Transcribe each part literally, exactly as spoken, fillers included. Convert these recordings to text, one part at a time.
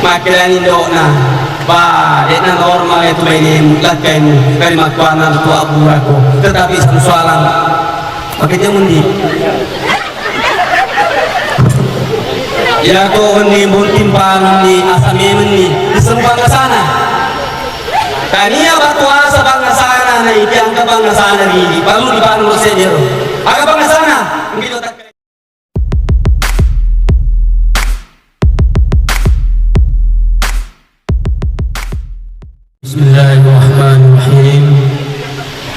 Makkedani indo'na, "Ba, de'na normal itu bainemu, lakkaimu, kalimakkuanna tu abburako, tetapi Samsu Alam." Makkeja mundi. Iyako wenni bonting panenni, asa memenni, disembang asana. Tania batu asa bangasana, na ikiangka bangasana ridi, baru dibangun sedero. Aga bangasana? Mungkin otak Bismillahirrahmanirrahim.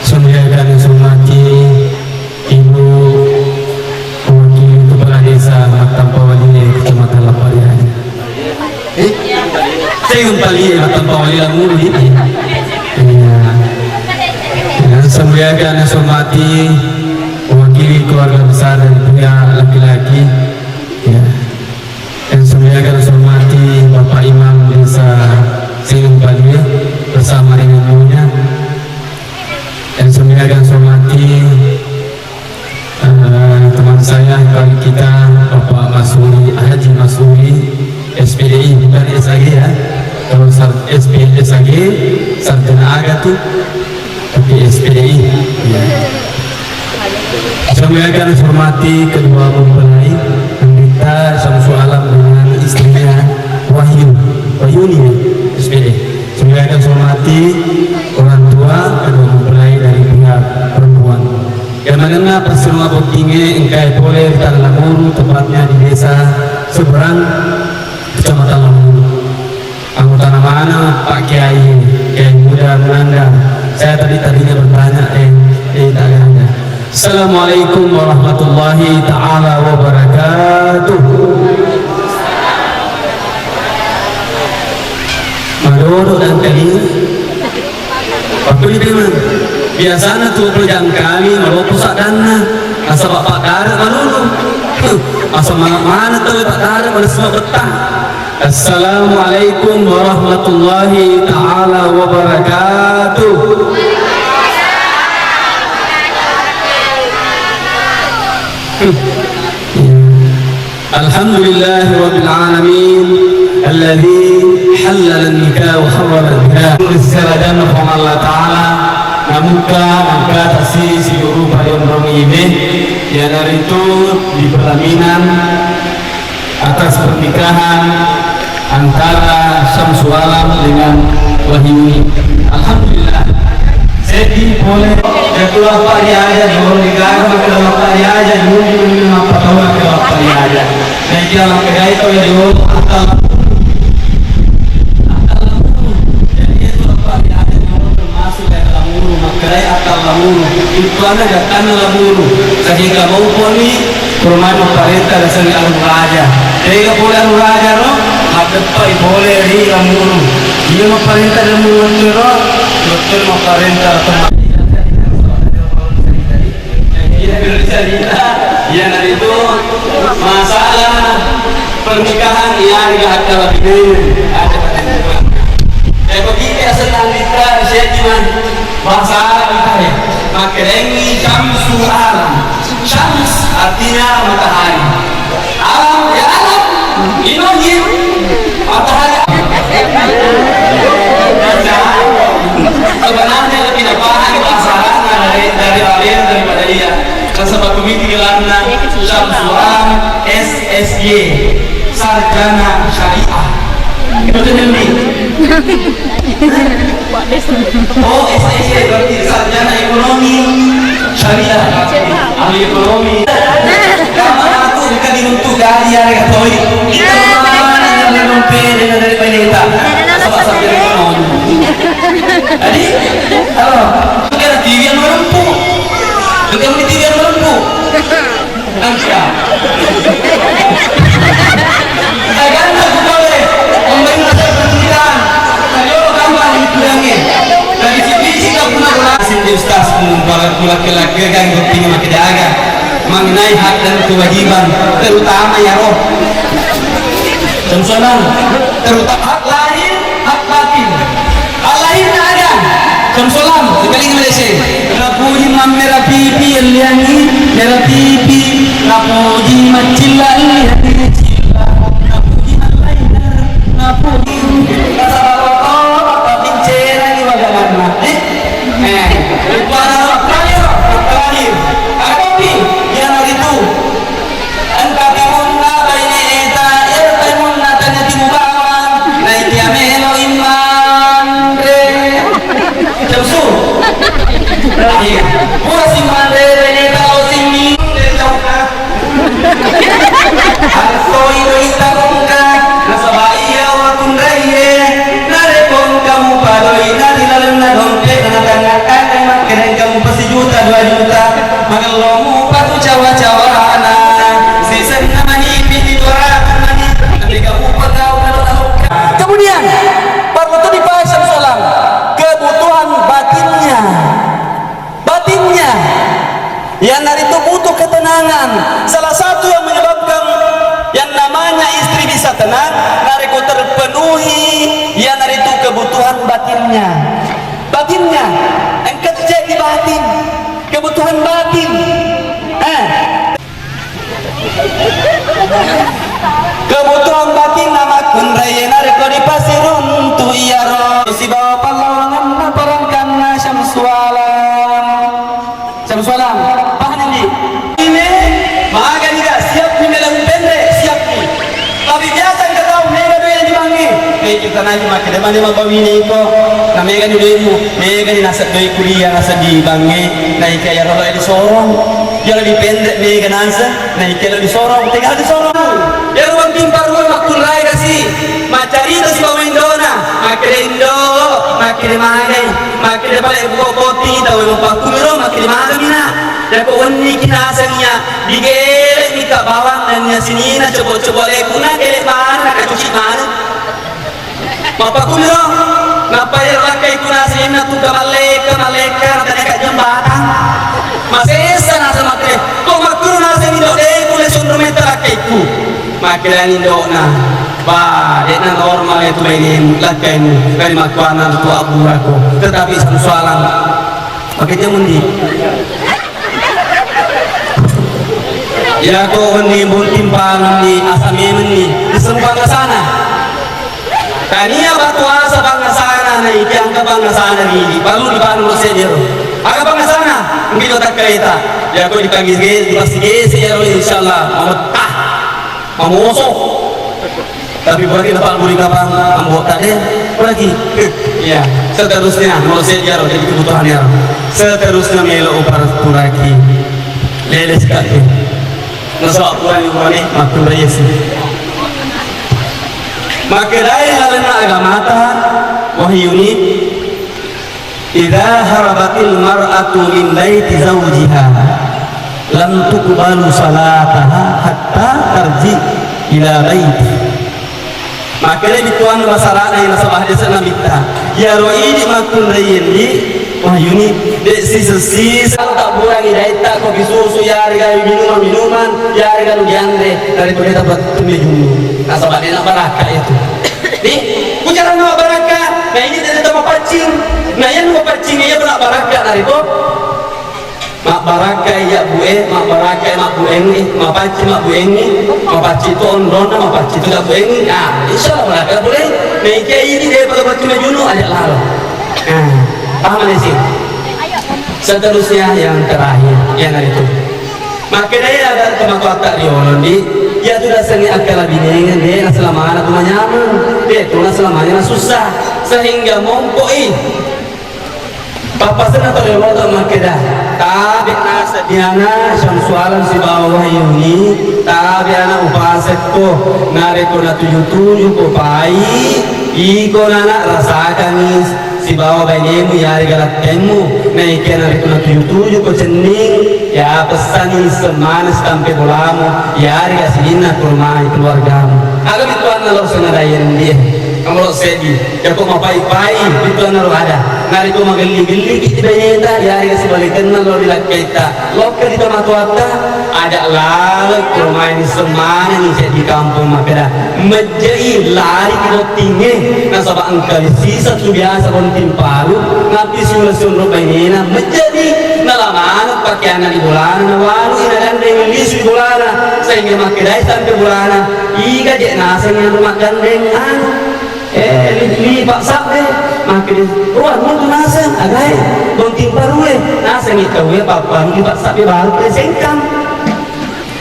Sembahyangan hormati Ibu Wakil Kepala Desa Mattampa Walie, Kecamatan Lappariaja. Eh? Saya Umpalie, Mattampa Walie Lamuru ini. Iya. Dan sembahyangan hormati wakili keluarga besar dari pihak laki-laki. Ya. Yang saya muliakan, saya hormati Bapak Imam Desa Singgung Palia bersama dengan nyonya. Yang saya muliakan, saya hormati, eh, teman saya, kawan kita, Bapak Masuri, Haji Masuri, S P D I, bukan S A G ya. Kalau sar-, S P, S A G, sarjana aga tuh. Oke, S P D I. Iya. Saya muliakan, hormati kedua mempelai, Andita Syamsul Alam dengan istrinya Wahyu, Wahyuni, S P D. Saya muliakan, hormati orang tua kedua mempelai dari pihak perempuan. Yang mana pasirunga bottinge engkai pole di Lamuru, tepatnya di desa Seberang, Kecamatan Lamuru. Anggota namana Pak Kiai, Kiai Muda Munanda. Saya tadi-tadinya bertanya, eh, eh, tak ada. Assalamualaikum warahmatullahi taala wabarakatuh. Madodo dan kali. Waktu itu memang biasanya tuh kerjaan kami malopo sadanna. Nasaba Pak Dare malulu. Asa mana-mana tuh Pak Dare malas betah. Assalamualaikum warahmatullahi taala wabarakatuh. Alhamdulillahirabbil alamin, alladzi hallalal nikah wa harramal zina. Secara jannah Allah Ta'ala namukka nangkatasi siguru payonrong ime, iyanaritu di pelaminan atas pernikahan antara Syamsul Alam dengan Wahyuni. Alhamdulillah. Seddi pole ketua Pak Riaja, jolo digaga ketua Pak Riaja, jolo mappatau ketua Pak Riaja. Nah, iya makkedai to ya jolo atau jadi itu Pak Riaja jolo termasuk kayak Lamuru, makkedai atau Lamuru. Itu ada datang Lamuru. Sehingga mau poni Puromai mapparenta riasengnge Alu Raja. Tega pole Alu Raja ro, maddeppai pole ri Lamuru. Iya mapparenta ri Lamuru wettu ro, wettu mapparenta ro tempat. Iya, iya, cerita. Iyanaritu masalah pernikahan iya ri akkalabine. Ada pada Eh, begitu asenna Andita, Syekh Iman. Bahasa Arab kita ya. Makkedaengngi Syamsul Alam. Syams artinya matahari. Alam, ya alam. Ino, iya. Matahari. Sebenarnya lebih paham bahasa Arab dari, dari Arab daripada iya. Nasaba kumiti gelarna Syamsul Alam S S Y, sarjana syariah. Betul, Neng? Oh, S S Y berarti sarjana ekonomi syariah. Ahli ekonomi. Kamu aku bukan diruntuk dari area toi. Kita mana yang belum pede dari Beneta. Sama-sama ekonomi. Jadi, halo. Bukan T V yang merempu. Bukan T V yang merempu. Engka. Agana ku pole, pemerinta saya berpikir, ayo kamu ahli bidangnya. Dari sini sih kamu nak berhasil di ustaz, para kula kelak gagang berpikir makin dagang. Mengenai hak dan kewajiban, terutama ya roh. Contohnya, terutama hak lahir, hak batin. Allahirna aga? Syamsul Alam, sekali lagi Malaysia. Napuji mammera pipi, elliangi, mera pipi. Napuji maccilla, elliangi, cilla. Napuji mallaina, napuji Batinnya, batinnya, engka tu ceddi batin, kebutuhan batin. Eh. Kebutuhan batinna makkunraie narekko dipasiruntu iyaro sibawa pallawanganna parangkanna Syamsualam. Syamsualam, paham ni? Ini, maga ni ga siap ni mela mupenre, siap ni. Tapi biasa engka tau mega doi di bangnge. Eh, kita nanya makkeda mane mabbawine iko. Na mega ni doimu, mega ni naseng doi kuliah naseng di bangnge. Na ika iyaro lo disorong. Iyaro dipenre mega naseng. Na ika lo disorong, tega disorong. Iyaro wangking parua makkunrai kasi. Maccarita sibawa indona. Makkeda indo, makkeda mane. Makkeda pale buka kopi tau mapakkunro, makkeda mane mina. Yako wenni kinaseng iya, digele mika bawang nennia sinina cobo-cobo lekuna gele mane nakacuci mane. Mappakumiro, nappa iyaro lakkai kuna sininna tungka mallekka, mallekka, nataneka jembatang. Masessa naseng makkeda, ko makkuro naseng indo de kulle sunru metta lakkaiku. Makkedani indona, ba, de'na normal itu mainemu, lakkaimu, kali makkuana tu abburako. Tetapi Syamsualam, pakai jamundi. Yako wenni bunting panganni, asa memenni, disebut pangasana. Tania batu asa pangasana, na ikiangka pangasana ni, baru dipanu sejero. Aga pangasana, mungkin otak kereta. Yako dipagi, dipasti gese yaro, insyaallah, mamettah, mamoso. Tapi berarti dapat buri kapang, ambo tade, berarti. Iya, seterusnya, mau sejero, jadi kebutuhan ya. Seterusnya melo upar puraki. Lele sekali. Nasaba purani, purani, makkunrai yesi. Makkedai lalenna agamata, wahyuni, idza harabatil mar'atu min baiti zaujiha, lam tuqbalu salataha hatta tarji ila baiti. Makkeda bittuanna basarana nasaba hadesana mitta. Iyaro idi makkunraiyendi, wahyuni, de siseng-siseng tabburangi daitta kopi susu, yarega minuman-minuman, yarega nu dianre, narekko de tabattu mejunnu. Nasaba de nabarakka itu. Ni, kucarana mabarakka, na ini de tamapaccing. Na iya nu mapaccing iya pura barakka narekko. Mabbarakkai abbu'e, mabbarakkai mabbu'engngi, mapacci mabbu'engngi, mapacci to onronna, mapacci to abbu'engngi. Nah, insya Allah barakka abbu'e. Naikia idi de pada batu majunu aja lalo. Nah, paham deh sih? Seterusnya yang terakhir, yang itu. Makkedai ada tematuatta riolo di, ya sudah sengi akkala binengan de, naselamana tu manyameng, de tu naselamanya nasussa, sehingga mompoi. Pappasenna tau rioloto makkeda, tabe naseng diana Syamsualam sibawa Wahyuni, tabe ana upasekko, narekko natuju-tuju ko pai, iko nana rasakangi sibawa bainemu yarega lattemmu, naikia narekko natuju-tuju ko cenning, ya pessani semmana sitampe bolamu, yarega sininna kurmai keluargamu. Aga bittuanna lo senada yendie, kamolo seddi. Yako mapai-pai, itu anaro ada. Narekko magelli-gelli ki baineta, yarega sibalikenna lo ri lakkaitta. Lokka ri tomatoatta, ada laleng ko mai ni semana ni di kampung makkeda. Mejjai lari ki bottingnge, nasaba engka sisa tu biasa bonting palu, nappi siula sunro bainena, mejjai nala maneng pakeanna di bolana, nawalu ina gandeng lisu di bolana, sehingga makkedai sampai bolana, iga je naseng anu maggandeng anu. Eh, li-, lipa' sabbe, makkeda, "Ruang mutu naseng, agae, bonting parue, nasengi tauwe papparu lipa' sabbe baru pesengkang."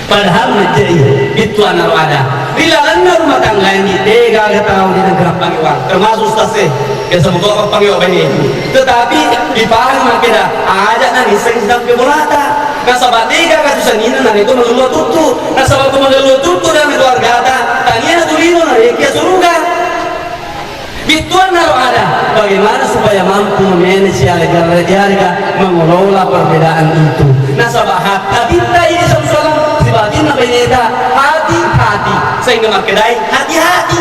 Padahal mejjai, itu anaro ada. Ri lalenna rumah tangga ini, degaga tau di negara pangewang, termasuk ustaz e, biasa muto pangewang bani itu. Tetapi dipahami makkeda, aja na niseng sampai bolata. Nasaba degaga tu sanina na itu mengeluh tuttu. Nasaba tu mengeluh tuttu dalam keluargata, tania tu lino na rekia suruga. Bittuanna ro ada, bagaimana supaya mampu memanage yarega-, yarega mengelola perbedaan itu. Nasaba hat-, hatitta ini Syamsualam, sibatinna baineta, hati-hati. Sehingga makkedai, hati-hati.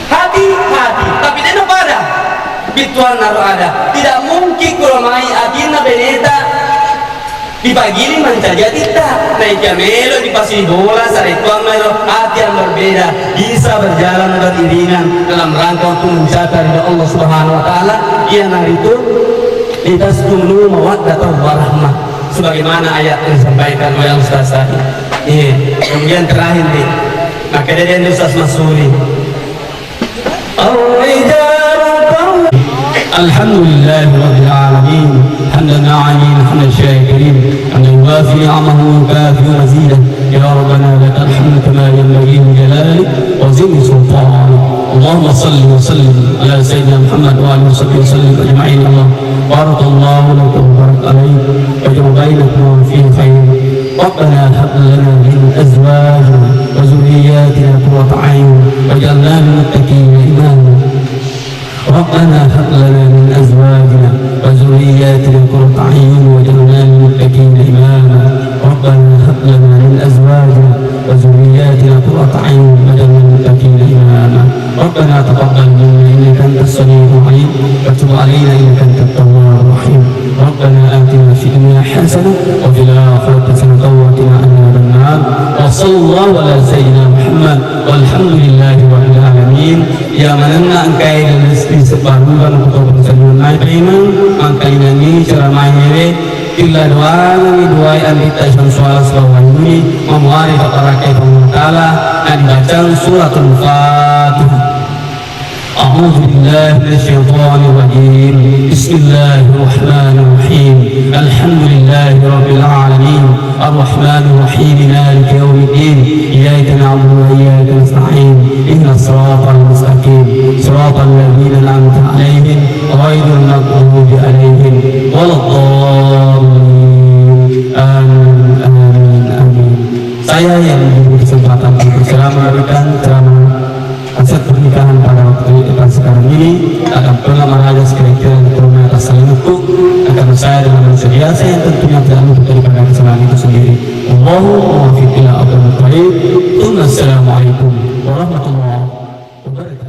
Hati-hati. Tapi dena pada. Bittuanna ro ada. Tidak mungkin kuramai atinna baineta. Dipagiling mancaji atitta, naekia melo dipasibola sarekkuang melo ati yang berbeda, bisa berjalan beriringan dalam rangka untuk mencapai ridha Allah Subhanahu wa Ta'ala, iyanaritu litaskunu mawaddatan warahmah, sebagaimana ayat yang disampaikan oleh Ustaz tadi. Iya, kemudian terakhir nih, maka dia Ustaz Masuri. الرجال قوامون. الحمد لله رب العالمين، حمدا ناعمين، حمدا الشاكرين، حمدا يوافي نعمه ويكافئ مزيده. يا ربنا لك الحمد كما ينبغي لجلالك وعظيم سلطانك. اللهم صل وسلم على سيدنا محمد وعلى اله وصحبه وسلم اجمعين. اللهم بارك الله لك وبارك عليك وجمع بينكما في خير. ربنا هب لنا من أزواجنا وذرياتنا قرة أعين واجعلنا للمتقين إماما. ربنا هب لنا من أزواجنا وذرياتنا قرة أعين واجعلنا للمتقين إماما. ربنا هب لنا من أزواجنا وذرياتنا قرة أعين واجعلنا للمتقين إماما. ربنا تقبل منا إنك أنت السميع العليم وتب علينا إنك أنت التواب الرحيم. ربنا آتنا في الدنيا حسنة وفي الآخرة حسنة وقنا عذاب النار. وصلى الله على سيدنا محمد والحمد لله رب العالمين. Iya manenna engkae dan rezeki separuhan untuk bangsa dunia paimeng, mangkalinangi ceramah nyewe, Tilla doangengngi duae anditta Syamsuala sibawa Wahyuni, mamuare paparakai Puang Allah Ta'ala, nadibacang Suratul Fatihah. أعوذ بالله من الشيطان الرجيم. بسم الله الرحمن الرحيم. الحمد لله رب العالمين. الرحمن الرحيم. مالك يوم الدين. إياك نعبد وإياك نستعين. اهدنا الصراط المستقيم. صراط الذين أنعمت عليهم غير المغضوب عليهم ولا الضالين. آمين، آمين، آمين. Saya yang diberi kesempatan untuk ceramah, memberikan ceramah aset pernikahan pada waktu depan sekarang ini, akan pernah meraja sekira-kira yang kurang atas saling ukur, akan saya dengan manusia biasa yang tentunya tidak luput daripada kesalahan itu sendiri. Allahumma muwaffiq ila aqwamit thariq. Tsumma assalamualaikum warahmatullahi wabarakatuh.